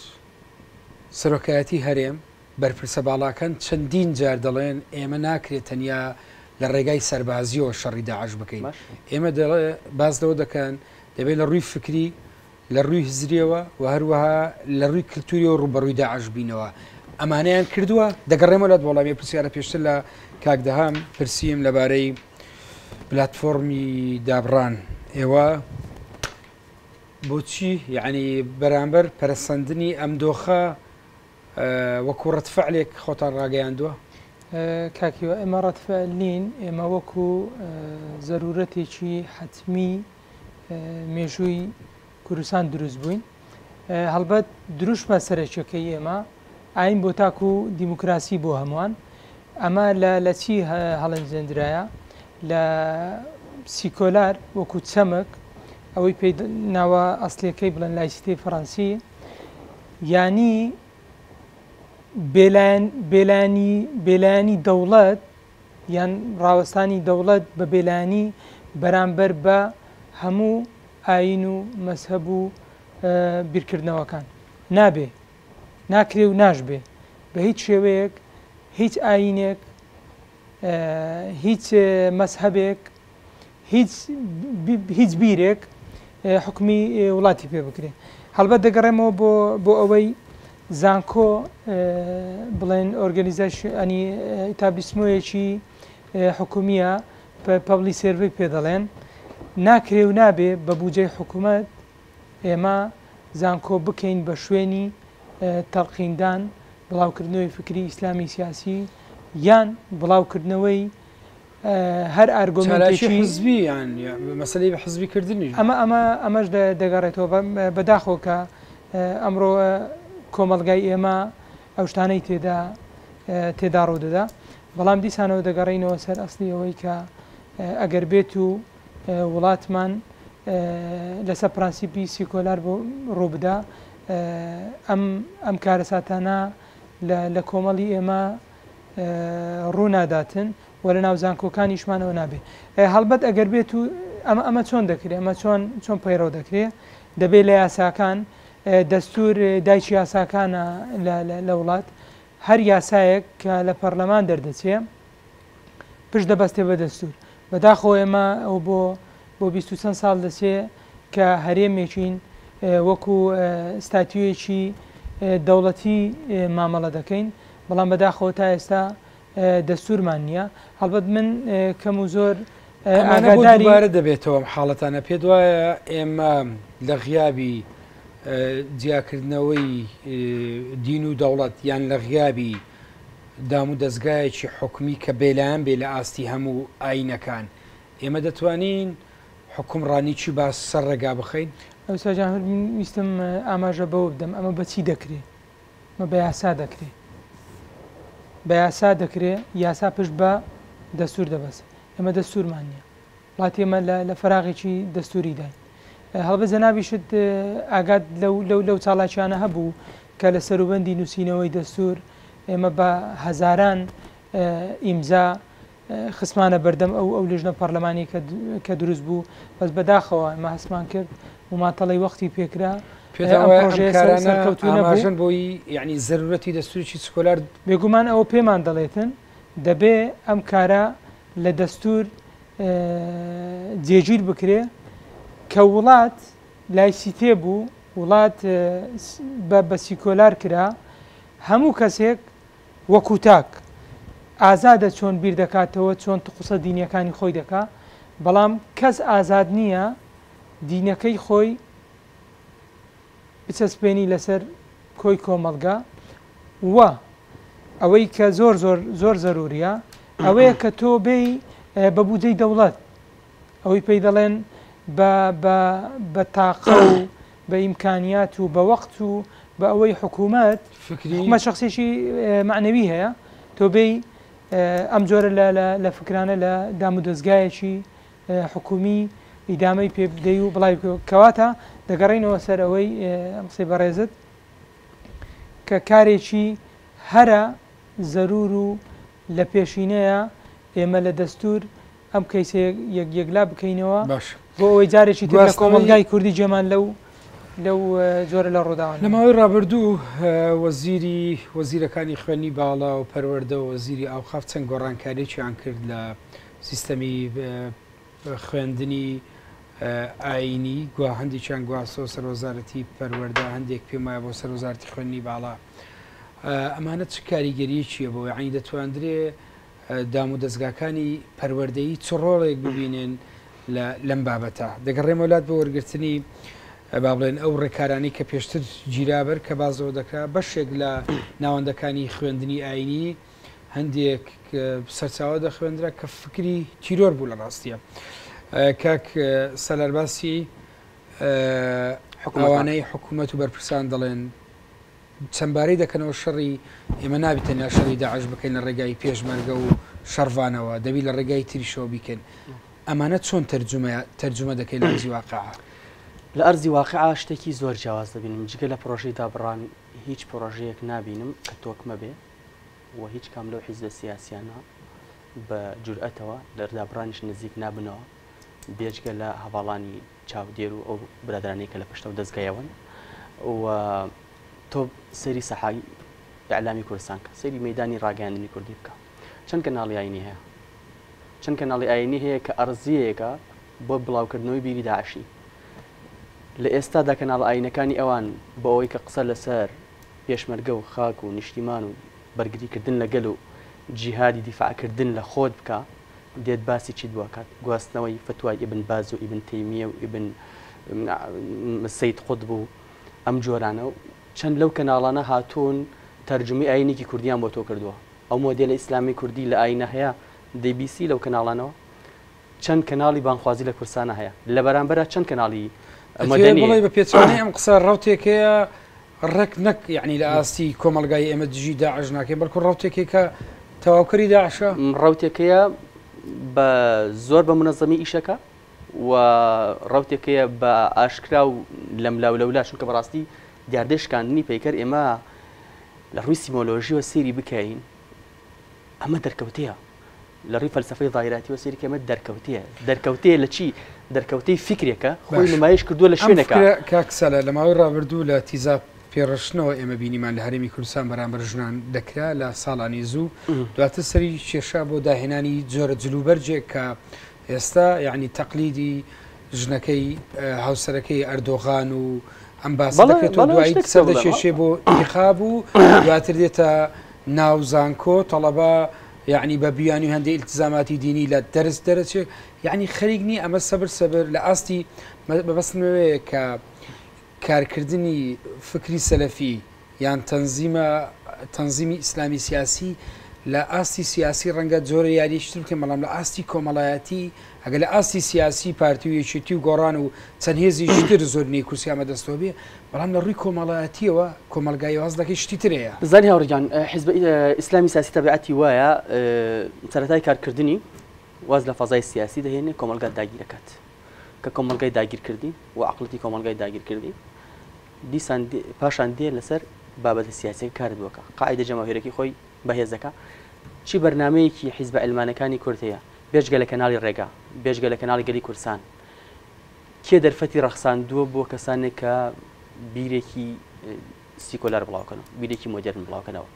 سەرۆکایەتی هەرێم، بەرپرسە باڵاکان چەندین جار دەڵێن ئێمە ناکرێت تەنیا لە ڕێگای سەربازیەوە شەڕی داعش بکەین، ئێمە دەڵێ باس لەوە دەکەن دەبێت لە ڕووی فکری، لە ڕووی هزریەوە و هەروەها لە ڕووی کلتوریەوە ڕووبەڕووی داعش بینەوە. ئەمانەیان کردووە؟ دەگەڕێمەوە لات وەڵامی ئەو پرسیارە پێشتر لە کاک دەهام پرسیم لەبارەی پلاتفۆڕمی دابڕان ئێوە بۆچی یەعنی بەرامبەر پەرەسەندنی ئەم دۆخە وەکو ڕەد فعلێک خۆتان ڕاگەیاندووە؟ کاک هیوا ئێمە ڕەد فعل نین، ئێمە وەکو زەرورەتێکی حەتمی مێژووی کوردستان دروست بووین. هەڵبەت دروشمە سەرەکیەکەی ئێمە ئاین بۆ تاک و دیموکراسی بۆ هەمووان ئەمە لە لە چی هەڵەنجێندرایە لە سیکۆلار وەکو چەمک ئەوەی پێی ناوە ئەسلیەکەی بڵێن لایسیتەی فەڕەنسی یانی بێلایەن بێلایەنی بێلایەنی دەوڵەت یان ڕاوەستانی دەوڵەت بە بێلایەنی بەرامبەر بە هەموو ئایین و مەزهەب و بیرکردنەوەکان نابێ ناکرێ و ناشبێ بە هیچ شێوەیەک هیچ ئایینێک هیچ مەزهەبێک هیچ هیچ بیرێک حکومی وڵاتی پێ بکرێ هەڵبەت دەگەڕێمەوە بۆ بۆ ئەوەی زانکۆ بڵێن ئۆرگەنیزاسیۆن ئەنی ئیتابلیسمۆیەکی حکومیە پەبلی سێرڤی پێ دەڵێن ناکرێ و نابێ بە بوجەی حکوومەت ئێمە زانکۆ بکەین بە شوێنی تەڵقیندان بڵاوکردنەوەی فکری ئیسلامی سیاسی یان بڵاوکردنەوەی هەر چالاکی ئارگۆمێنتێکی حزبی یان مەسەلەی بە حزبی کردنیش ئەمە ئەمە ئەمەش دەگەڕێتەوە بەداخەوە کە ئەمڕۆ کۆمەڵگای ئێمە ئەو شتانەی تێدا تێدا ڕوودەدا بەڵام دیسانەوە دەگەڕێینەوە سەر ئەسڵی ئەوەی کە ئەگەر بێت و وڵاتمان لەسەر پرەنسیپی سیکۆلار بۆ ڕووبدا ئەم ئەم کارەساتانە لە کۆمەڵی ئێمە ڕوو ناداتن و لە ناو زانکۆکانیشمانەوە نابێ. هەڵبەت ئەگەر بێت و ئەمە ئەمە چۆن دەکرێ ئەمە چۆن چۆن پەیڕەو دەکرێ دەبێ لە یاساکان دەستور دایکی یاساکانە لە وڵات هەر یاسایەک کە لە پەرلەمان دەردەچێ پشت دەبەستێ بە دەستور بەداخەوە ئێمە ئەو بۆ بۆ 20 و چەند ساڵ دەچێ کە هەرێمێکین وەکو ستاتیۆیەکی دەوڵەتی مامەڵە دەکەین، بەڵام بەداخەوە تا ئێستا دەستوورمان نییە. هەڵبەت من کەم و زۆر ئەمانە بۆ دووبارە دەبێتەوە ئەم حاڵەتانە؟ پێت وایە ئێمە لە غیابی جیاکردنەوەی دین و دەوڵەت یان لە غیابی دام و دەزگایەکی حکومی کە بێلایەن بێ لە ئاستی هەموو ئاینەکان ئێمە دەتوانین حوکمڕانیی باش سەر ڕێگا بخەین؟ ئوستاد جان من ویستم ئاماژە بەوە بدەم ئەمە بە چی دەکرێ؟ ئەمە بە یاسا دەکرێ. بە یاسا دەکرێ، یاسا پشت بە دەستوور دەبەستێ. ئێمە دەستوورمان نییە. وڵاتی ئێمە لە فەراغێکی دەستووریداین. هەڵبەت جەنابیشت ئاگات لەو لەو لەو چالاکیانە هەبوو کە لە سەروبەندی نووسینەوەی دەستوور ئێمە بە هەزاران ئیمزا خستمانە بەردەم ئەو ئەو لیژنە پەرلەمانی کە کە دروست بوو بەس بەداخەوە ئێمە هەستمان کرد مماتەڵەی وەختی پێکرا پێتان وایە ئەم کارانە ئاماژەن بۆی یعنی زەرورەتی دەستوورێکی سکۆلار؟ بێگومان ئەوە پێمان دەڵێتن دەبێ ئەم کارە لە دەستوور جێگیر بکرێ کە وڵات لایسیتێ بوو وڵات بە سیکۆلار کرا هەموو کەسێک وەکو تاک ئازادە چۆن بیر دەکاتەوە چۆن تقوسە دینیەکانی خۆی دەکا بەڵام کەس ئازاد نیە دینەکەی خۆی بچەسپێنی لەسەر کۆی کۆمەڵگا و ئەوەی کە زۆر زۆر زۆر زەروریە ئەوەیە کە تۆ بێی بە بودجەی دەوڵەت ئەوەی پێی دەڵێن بە بە بە تاقە و بە ئیمکانیات و بە وەقت و بە ئەوەی حکوومەت حکوومەت شخصێکی مەعنەوی هەیە تۆ بێی ئەم جۆرە لە لە فکرانە لە دامودەزگایەکی حکومی ئیدامەی پێ بدەی و بڵاوی بکەوە کەواتە دەگەڕێینەوە سەر ئەوەی ئەم قسەی بەڕێزت کە کارێکی هەرە زەرور و لە پێشینەیە ئێمە لە دەستور ئەم کەیسە یەک یەکلا بکەینەوە باش بۆ ئەوەی جارێکی تر لە گواستنەوەی کۆمەڵگای کوردی جێمان لەو لەو جۆرە لە ڕووداوانە لە ماوەی ڕابردوو وەزیری وەزیرەکانی خوێندنی باڵا و پەروەردە و وەزیری ئاوقاف چەند گۆڕانکارییەکیان کرد لە سیستەمی خوێندنی ئایینی، گوا هەندێکیان گواستەوە سەر وەزارەتی پەروەردە، هەندێک پێم وایە بۆ سەر وەزارەتی خوێندنی باڵا. ئەمانە چ کاریگەرییەکی هەبوو؟ یەعنی دەتواندرێ دامودەزگاکانی پەروەردەیی چ ڕۆڵێک ببینن لەم بابەتە؟ دەگەڕێمەوە لات بۆ وەرگرتنی با بڵێن ئەو ڕێکارانەی کە پێشتر گیرابەر کە باس لەوە دەکرا بەشێک لە ناوەندەکانی خوێندنی ئایینی هەندێک سەرچاوە دەخوێندرا کە فکری تیرۆر بوو لە ڕاستیە. کاک سالار باسی ئەوانەی حکوومەت و بەرپرسان دەڵێن چەندبارەی دەکەنەوە شەڕی ئێمە نابی تەنیا شەڕی داعش بکەین لە ڕێگای پێشمەرگە و شەڕڤانەوە دەبی لە ڕێگای تریشەوە بیکەین ئەمانە چۆن تەرجومە تەرجومە دەکەی لە ئەرزی واقع؟ لە ئەرزی واقع شتێکی زۆر جیاواز دەبینم جگە لە پرۆژەی دابڕان هیچ پرۆژەیەک نابینم کە تۆکمە بێ و هیچ کام لەو حیزبە سیاسیانە بە جورئەتەوە لە دابڕانیش نزیک نابنەوە بێجگە لە هەڤاڵانی چاودێر و ئەو برادەرانەی کە لە پشت ئەو دەزگایەوەن و تۆ سەیری سەحای ئیعلامی کوردستان کە سەیری مەدانی ڕاگەیاندنی کوردی بکە چەند کەناڵی ئاینی هەیە چەند کەناڵی ئاینی هەیە کە ئەرزیەیەکە بۆ بڵاوکردنەوەی بیری داعشی لە ئێستادا کەناڵ ئاینەکانی ئەوان بۆ ئەوەی کە قسە لەسەر پێشمەرگە و خاک و نیشتیمان و بەرگریکردن لە گەل و جیهادی دیفاعکردن لە خۆت بکە دێت باسی چیت بۆ ئەکات گواستنەوەی فتوای ئیبن باز و ئیبن تەیمیە و ئیبن سەید قوتب و ئەم جۆرانە و چەند لەو کەناڵانە هاتوون تەرجومەی ئاینێکی کوردیان بۆ تۆ کردووە ئەو مۆدێلە ئیسلامی کوردی لە ئاینە هەیە دەیبیسی لەو کەناڵانەوە چەند کەناڵی بانگخوازی لە کوردستانە هەیە لە بەرامبەرا چەند کەناڵی مەدەنی بڵێ بە پێچەوانەی ئەم قسە ڕەوتێک هەیە ڕێک نەک یعنی لە ئاستی کۆمەڵگای ئێمە دژی داعش ناکەین بەڵکو ڕەوتێکێک کە تەواوکەری داعشە. ڕەوتێکەیە بە زۆر بە منەزەمی ئیشەکە و ڕەوتێکەیە بە ئاشکرا و لەملا و لەولا چونکە بەڕاستی دیاردەی شکاندنی پەیکەر ئێمە لە ڕووی سیمۆلۆژیەوە سەیری بکەین ئەمە دەرکەوتەیە لە ڕووی فەلسەفەی ظاهیراتیەوە سەیری کە ئەمە دەرکەوتەیە. دەرکەوتەیە لە چی؟ دەرکەوتەی فیکرێکە خۆی باش نمایش کردووە لە ئەم شوێنێکا. فکرە کاک سالار لە ماوەی ڕابردوو لە تیزاب پێڕشتنەوە ئێمە بینیمان لە هەرێمی کوردستان بەرامبەر ژنان دەکرا لە ساڵانی زوو دواتر سەری کێشا بۆ داهێنانی جۆرە جلوبەرگێک کە ئێستا یەعنی تەقلیدی ژنەکەی هاوسەرەکەی ئەردۆغان و ئەم باسە دەکرێتەوە دوایی سەر دەکێشێ بۆ ئینتیخاب و دواتر دێتە ناو زانکۆ تەڵەبە یعنی بە بیانی هەندێک ئیلتزاماتی دینی لە دەرس دەرەچێ یعنی خەریک نی ئەمە سەبر سەبر لە ئاستی مەبەستمەوەیە کە کارکردنی فکری سەلەفی یان تەنزیمە تەنزیمی ئیسلامی سیاسی لە ئاستی سیاسی ڕەنگە جۆرە یاریەکی تر بکەن بەڵام لە ئاستی کۆمەڵایەتی ئەگەر لە ئاستی سیاسی پارتی و یەکێتی و گۆڕان و چەند هێزیکی تر زۆرینەی کورسیان بەدەستەوە بێ بەڵام لە ڕووی کۆمەڵایەتیەوە کۆمەڵگای واز دەکەی شتی تر هەیە. زانی هاوڕێ گیان حیزب ئیسلامی سیاسی تەبیعەتی وایە سەرەتای کارکردنی واز لە فەزای سیاسی دەهێنێ کۆمەڵگا داگیرەکات کە کۆمەڵگای داگیرکردی و عەقڵەتی کۆمەڵگای داگیرکردی دیسان پاشان دێ لەسەر بابەتە سیاسیەکە کارت بۆ کە قاعیدە جەماهیرەکەی خۆی بەهێز دەکا. چی بەرنامەیەکی حیزبە عیلمانەکانی کورد هەیە بێجگە لە کەناڵی ڕێگا، بێجگە لە کەناڵی گەلی کوردسان؟ کێ دەرفەتی ڕەخساندووە بۆ کەسانێک کە بیرێکی سیکۆلار بڵاوکەنەوە، بیرێکی مۆدێرن بڵاوکەنەوە؟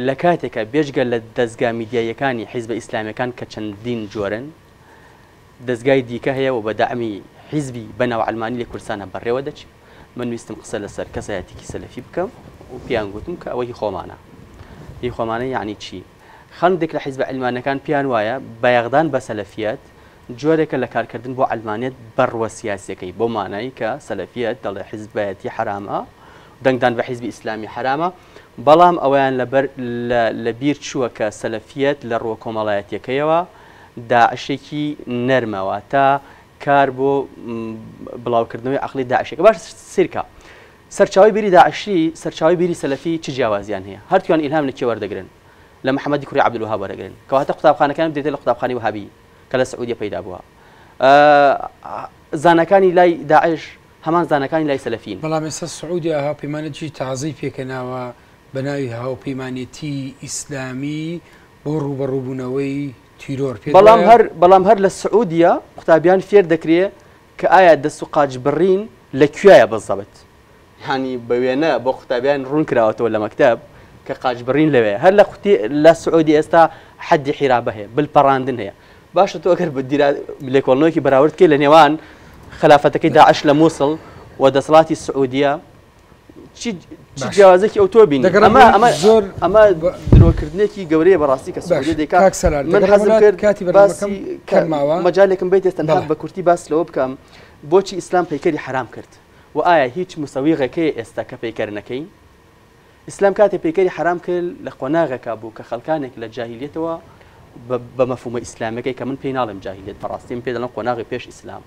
لە کاتێکا بێجگە لە دەزگا میدیاییەکانی حیزبە ئیسلامیەکان کە چەندین جۆرن، دەزگای دیکە هەیە و بە دەعمی حیزبی بە ناو عەلمانی لە کوردستانا بەڕێوە دەچێ. من ویستم قسە لە سەر کەسایەتیکی سەلەفی بکەم و پێیان گوتم کە ئەوە هی خۆمانە. هی خۆمانە یەعنی چی؟ هەندێک لە حیزبە عەلمانیەکان پێیان وایە بایەخدان بە سەلەفیەت جۆرێکە لە کارکردن بۆ عەلمانیەت بە ڕووە سیاسیەکەی، بەو مانای کە سەلەفیەت دەڵێ حیزبایەتی حەرامە، دەنگدان بە حیزبی ئیسلامی حەرامە، بەڵام ئەوەیان لەبەر لە بیر چووە کە سەلەفیەت لە ڕووە کۆمەڵایەتیەکەیەوە داعشێکی نەرمە واتە کار بۆ بڵاوکردنەوەی عەقڵی داعشێکە. باش سیرکە سەرچاوەی بیری داعشی سەرچاوەی بیری سەلەفی چ جیاوازیان هەیە؟ هەردووکیان ئیلهام لە کێ وەردەگرن؟ لە محەمەدی کوڕی عەبدولوەهاب وەرەگرن. کەواتە قوتابخانەکان بدرێتە لە قوتابخانەی وەهابی کە لە سعودیە پەیدا بووە. زاناکانی لای داعش هەمان زاناکانی لای سەلەفین. بەڵام ئێستا سعودیا هاوپەیمانێتی تازەی پێکهێناوە بە ناوی هاوپەیمانێتی ئیسلامی بۆ ڕووبەڕووبوونەوەی تیرۆر پێت بەڵام وایە؟ هەر بەڵام هەر لە سعودیە قوتابیان فێر دەکرێ کە ئایا دەست و قاچ بڕین لە کوێیە بزەبت یانی بە وێنە بۆ قوتابیان ڕوون کراوەتەوە لە مەکتەب کە قاچ بڕین لەوێ هەر لە قوتی لە سعودی ئێستا حەدی حیرابە هەیە بل پەڕاندن هەیە باشە تۆ ئەگەر دیرا لێکۆڵنەوەکی بەراورد بکەی لە نێوان خەلافەتەکەی داعش لە مووسڵ و دەسەڵاتی سعودیە چی چی جیاوازێکی ئەو تۆ بینی دەگەڕێم ئەمە ئەمە زۆر ئەمە درۆکردنێکی گەورەیە بەڕاستی کە باش سعودیە دەیکا کاک سەلار من دەگەڕێم حەزم وڵات کرد کاتی بەرنامەکەم باسی کە کەم ماوە مەجالێکم بەیتێ تەنها بەڵێ بە کورتی باس لەوە بکەم بۆچی ئیسلام پەیکەری حەرام کرد و ئایا هیچ مسەویغێک هەیە ئێستا کە پەیکەر نەکەین ئیسلام کاتێ پەیکەری حەرام کرد لە قۆناغێکا بوو کە خەڵکانێک لە جاهیلیەتەوە بە مەفهومە ئیسلامیەکەی کە من پێی ناڵێم جاهیلیەت بەڕاستی من پێی دەڵێم قۆناغی پێش ئیسلام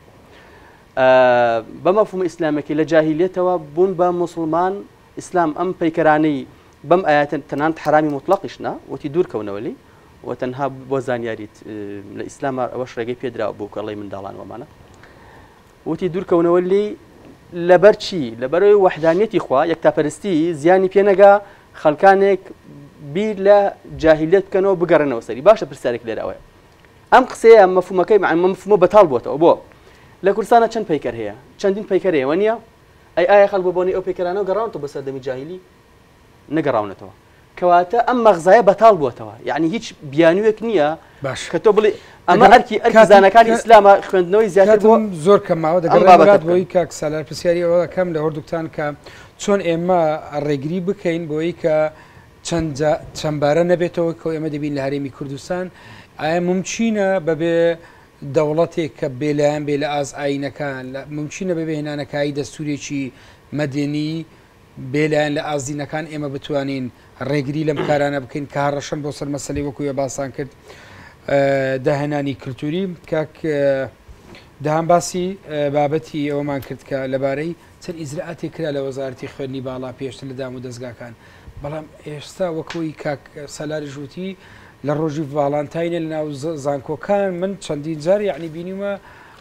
بە مەفهومە ئیسلامیەکەی لە جاهیلیەتەوە بوون بە موسڵمان ئیسلام ئەم پەیکەرانەی بەم ئایەتە تەنانەت حەرامی موتڵەقیش نا وتی دوور کەونەوە لێی و تەنها بۆ زانیاریت لە ئیسلاما ئەوەش ڕێگەی پێدراوە بۆ کەڵی منداڵان وەمانە وتی دوورکەونەوە لێی لەبەر چی؟ لەبەرئەوەی وەحدانیەتی خوا، یەکتاپەرستی، زیانی پێ نەگا، خەڵکانێک بیر لە جاهیلیەت بکەنەوە بگەڕێنەوە سەری. باشە پرسیارێک لێرە ئەوەیە ئەم قسەیە مەفهومەکەی مەفهومە بەتاڵ بۆتەوە بۆ؟ لە کوردستانە چەند پەیکەر هەیە؟ چەندین پەیکەر هەیە وەنیە؟ ئەی ئایا خەڵک بە بۆنەی ئەو پەیکەرانەوە گەڕاونەتەوە بۆ سەردەمی جاهیلی؟ نەگەڕاونەتەوە. کەواتە ئەم مەغزایە بەتاڵ بووەتەوە یعنی هیچ بیانوویەک نییە باش کە تۆ بڵێ ئەمە دەگەڕ ئەرکی ئەرکی کاتم زاناکانی کە ئیسلامە خوێندنەوەی زیاتر بۆ کاتم زۆر کەم ماوە ئەم دەگەڕێم بابەتە وڵات بکەن. بۆی کاک سالار پرسیاری ئەوە دەکەم لە هەردووکتان کە چۆن ئێمە ڕێگری بکەین بۆی کە چەند جا چەندبارە نەبێتەوە کە ئێمە دەبین لە هەرێمی کوردستان ئایا مومکینە بەبێ دەوڵەتێک کە بێلایەن بێ لە ئاست ئایینەکان لە مومکینە بەبێ هێنانەکایی دەستوورێکی مەدەنی بێ لایەن لە ئاست دینەکان ئێمە بتوانین ڕێگری لەم کارانە بکەین کە هەڕەشەن بۆ سەر مەسەلەی وەکو ئێ باسان کرد داهێنانی کلتوری کاک دەهام باسی بابەتی ئەوەمان کرد کە لەبارەی چەند ئیجرائاتێک کرا لە وەزارەتی خوێندنی باڵا پێشتر لە دام و دەزگاکان بەڵام ئێستا وەکوی کاک سەلاریش وتی لە ڕۆژی ڤاڵانتاینە لە ناو زانکۆکان من چەندین جار یعنی بینیومە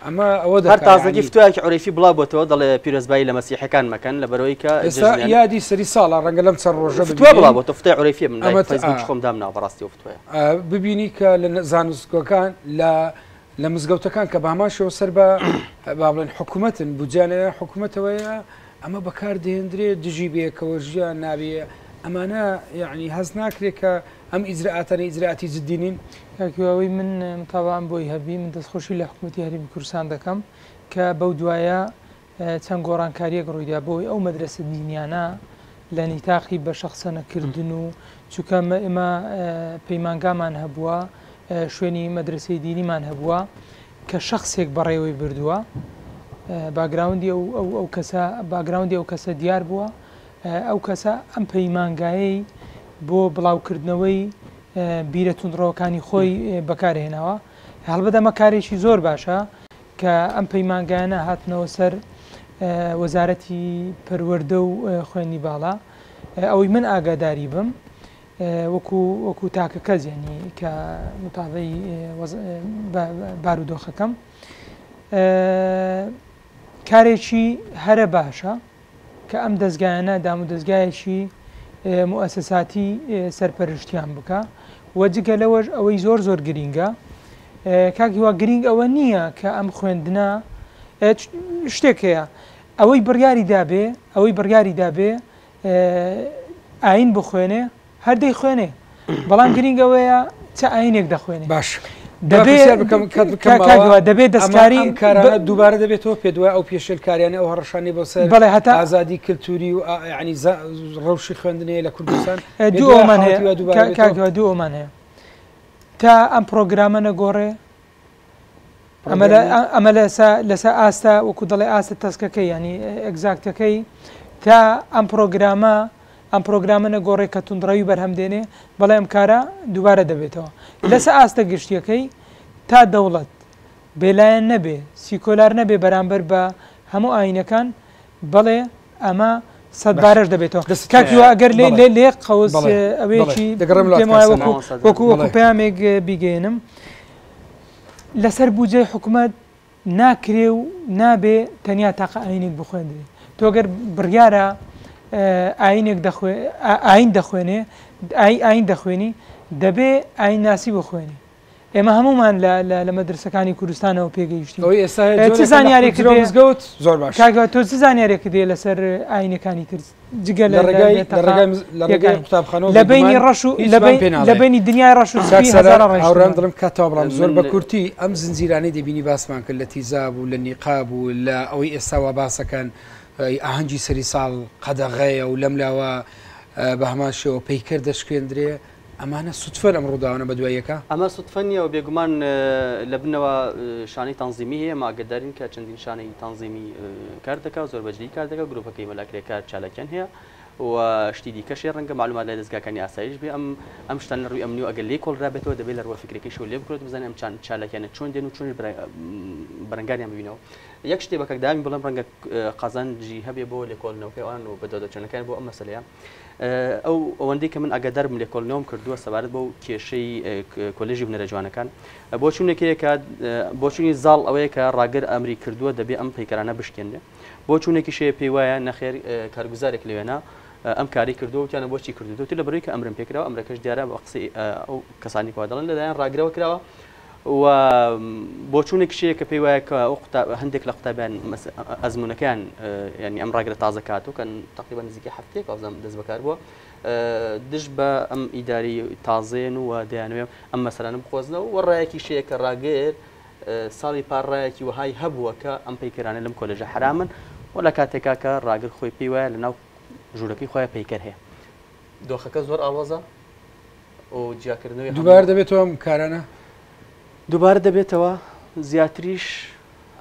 ئەمە ئەوە هەر دەکا تازەگی یعنی فتوایەکی عورەیفی بڵاو بۆتەوە دەڵێ پیرۆزبایی لە مەسیحەکان مەکەن لەبەرئەوەی کە ئێستا جەژنیان یادی سەری ساڵە ڕەنگە لەم چەند ڕۆژە فتوا بڵاو ببینین بۆتەوە فتوای عورەیفیە من لای ئەمە فەیسبووکی خۆم دامناوە بەڕاستی ئەو فتوایە. ببینی کە لە زانستگۆکان لە لە مزگەوتەکان کە بە هەمان شێوە سەر بە با بڵێن حکوومەتن بودجەیان لەلایەن حکوومەتەوەیە ئەمە بەکار دەهێندرێ دژی بەیەکەوە ژیان نابێ ئەمانە یعنی هەست ناکرێ کە ئەم ئیجرائاتانە ئیجرائاتی جدی نین؟ کاک هیوا ئەوەی من متابەعەم بۆی هەبی من دەستخۆشی لە حکومەتی هەرێمی کوردستان دەکەم کە بەو دوایە چەند گۆڕانکاریەک ڕوویدا بۆی ئەو مەدرەسە دینیانە لە نیتاقی بە شەخسەنەکردن و چونکە ئێمە پەیمانگامان هەبووە شوێنی مەدرسەی دینیمان هەبووە کە شەخسێک بەڕێوەی بردووە باگراوندی ئەو ئەو ئەو کەسە باگراوندی ئەو کەسە دیار بووە ئەو کەسە ئەم پەیمانگایەی بۆ بڵاوکردنەوەی بیرە توندڕەوەکانی خۆی بەکارهێناوە هەڵبەت ئەمە کارێکی زۆر باشە کە ئەم پەیمانگایانە هاتنەوە سەر وەزارەتی پەروەردە و خوێندنی باڵا ئەوەی من ئاگاداری بم وەکو وەکو تاکە کەس یعنی کە متابعی بارودۆخەکەم کارێکی هەرە باشە کە ئەم دەزگایانە دامودەزگایەکی موئەسەساتی سەرپەرشتیان بکا و جگە لەوەش ئەوەی زۆر زۆر گرینگە کاک هیوا گرینگ ئەوە نییە کە ئەم خوێندنە شتێک هەیە ئەوەی بڕیاری دابێ ئەوەی بڕیاری دابێ ئاین بخوێنێ هەر دەیخوێنێ بەڵام گرینگ ئەوەیە چ ئاینێک دەخوێنێ باش دەبێ بکەم کات بکەم دەبێ دەستکاری ئەم کارانە دووبارە دەبێتەوە پێ دوای ئەو پێشێلکاریانە ئەو هەڕەشانەی بۆ سەر بەڵێ هەتا ئازادی کلتوری و یعنی ڕەوشی خوێندنەیە لە کوردستان دوو ئەومان هەیە کاک دوو ئەومان هەیە تا ئەم پرۆگرامە نەگۆڕێ ئەمە لەسە ئاستە وەکو دەڵێ ئاستە تەسکەکەی ینی ئەگزاکتەکەی تا ئەم پرۆگرامە ئەم پرۆگرامە نەگۆڕێ کە توندڕەوی بەرهەم دێنێ بەڵێ ئەم کارە دووبارە دەبێتەوە لەسە ئاستە گشتیەکەی تا دەوڵەت بێلایەن نەبێ سیکۆلار نەبێ بەرامبەر بە هەموو ئاینەکان بەڵێ ئەمە سەدبارەش دەبێتەوە کاک هیوا ئەگەر لێ لێ لێ قەوس ئەوەیەکی پێم وایە وەکو وەکو وەکو پەیامێک بیگەیەنم لەسەر بودجەی حکومەت ناکرێ و نابێ تەنیا تاقە ئاینێک بخوێندرێ تۆ گەر بڕیارە ئاینێک دەخوێ ئاین دەخوێنێ ئاین دەخوێنی دەبێ ئاین ناسی بخوێنی ئێمە هەموومان لە لە لە مەدرسەکانی کوردستانەوە پێگەیشتین. ئەوەی ئێستا هەیە چ جۆرێکە لە زانیارێکت حوجرە و هەیە؟ مزگەوت زۆر باش. کاک هیوا تۆ چ زانیارێکت هەیە لەسەر ئاینەکانی تر جگە لە لە لە ڕێگای لە لە تەقە ڕێگای مز لە یەک ڕێگای ئاین قوتابخانەوە لە بەینی بێگومان ڕەش و لە هیچمان بەین پێ لە ناڵێ. بەینی دنیای ڕەش و کاک سپی سالار هەزاران ڕێژ هاوڕێیان ترمان. دڵم کات تەواو بەڵام زۆر من بە کورتی ئەم زنجیرانەی دەبینی باسمان کرد لە تیزاب و لە نیقاب و لە ئەوەی ئێستا وا باسەکەن ئاهەنگی سەری ساڵ قەدەغەیە و لەم لاوە بە هەمان شێوە پەیکەر دەشکێندرێ ئەمانە سوتفەن ئەم ڕووداوانە بەدوای یەکا؟ ئەمە سوتفە نییە و بێگومان لە بنەوە شانەی تەنزیمی هەیە، ئێمە ئاگەدارین کە چەندین شانەی تەنزیمی کار دەکا و زۆر بە جدی کار دەکا، گروپەکەی مەلا کرێکار چالاکیان هەیە و شتی دیکەش هەیە، ڕەنگە مەعلومات لای دەزگاکانی ئاسایش بێ. ئەم ئەم شتانە لە ڕووی ئەمنیەوە ئەگەر لێی کۆڵرابێتەوە دەبێ لە ڕووە فیکرەکەیشەوە لێ بکرێت و بزانین ئەم چالاکیانە چۆن دێن و چۆنیش بەرەنگاریان ببینەوە. یەک شتێ بە کاک دامی بڵێم ڕەنگە قازانجی هەبێ بۆ لێکۆڵینەوەکەی ئەوان و بەدواداچوونەکەیان بۆ ئەم مەسەلەیە. ئەو ئەوەندەی کە من ئاگادار بووم لێکۆڵینەوەم کردووە سەبارەت بەو کێشەی کۆلێژی هونەرە جوانەکان بۆچوونێک هەیە کە بۆچوونی زاڵ ئەوەیە کە ڕاگر ئەمری کردووە دەبێ ئەم پەیکەرانە بشکێنرێ بۆچوونێکیش هەیە پێی وایە نەخێر کارگوزارێک لەوێنا ئەم کاری کردووە وتیانە بۆچی کردووە تر لە بەرەی کە ئەمرم پێکراوە ئەمرەکەش دیارە بە قسەی ئەو کەسانی کوا دەڵێن لەلایەن ڕاگرەوە کراوە و بۆچوونێکیش هەیە کە پێی وایە کە ئەو هەندێک لە قوتابیان ئەزموونەکەیان یعنی ئەم ڕاگرە تازە کاتوو کە تقریبا نزیکەی هەفتەیەک وابزانم دەست بەکار بووە دژ بە ئەم ئیداری تازەیەن و دەیانەوێ ئەم مەسەلانە بقۆزنەوە و ڕایەکیش هەیە کە ڕاگر ساڵی پار ڕایەکی وەهای هەبووە کە ئەم پەیکەرانە لەم کۆلێژە حەرامن و لە کاتێکا کە ڕاگر خۆی پێی وایە لەناو ژوورەکەی خۆیان پەیکەر هەیە دۆخەکە زۆر ئاڵۆزە و جیاکردنەوەی دووبارە دەبێتەوە ئەم کارانە؟ دووبارە دەبێتەوە، زیاتریش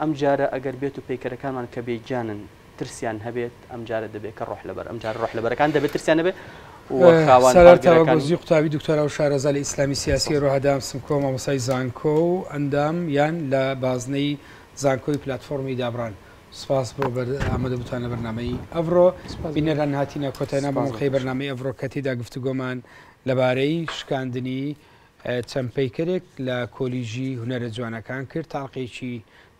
ئەم جارە ئەگەر بێت و پەیکەرەکانمان کە بێ گیانن ترسیان هەبێت ئەم جارە دەبێت کە ڕۆح لەبەر ئەم جارە ڕۆح لەبەرەکان دەبێت ترسیان هەبێت و خاوەن سالار هەڵگرەکان تاوەگۆزی قوتابی دکتۆرا و شارەزا لە ئیسلامی سیاسی هەروەها دام سمکۆ مامۆستای زانکۆ و ئەندام یان لە بازنەی زانکۆی پلاتفۆرمی دابڕان سپاس بۆ ئامادەبووتان لە بەرنامەی ئەڤڕۆ. بینەران هاتینە کۆتای نابەمەڵقەی بەرنامەی ئەڤڕۆ کە تێیدا گفتوگۆمان لەبارەی شکاندنی چەند پەیکەرێک لە کۆلیژی هونەرە جوانەکان کرد. تا ئەڵقەیەکی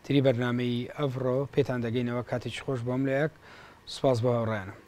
تری بەرنامەی ئەڤڕۆ پێتان دەگەینەوە. کاتێکی خۆش بۆ هەموو لایەک. سپاس بۆ هاوڕێیانم.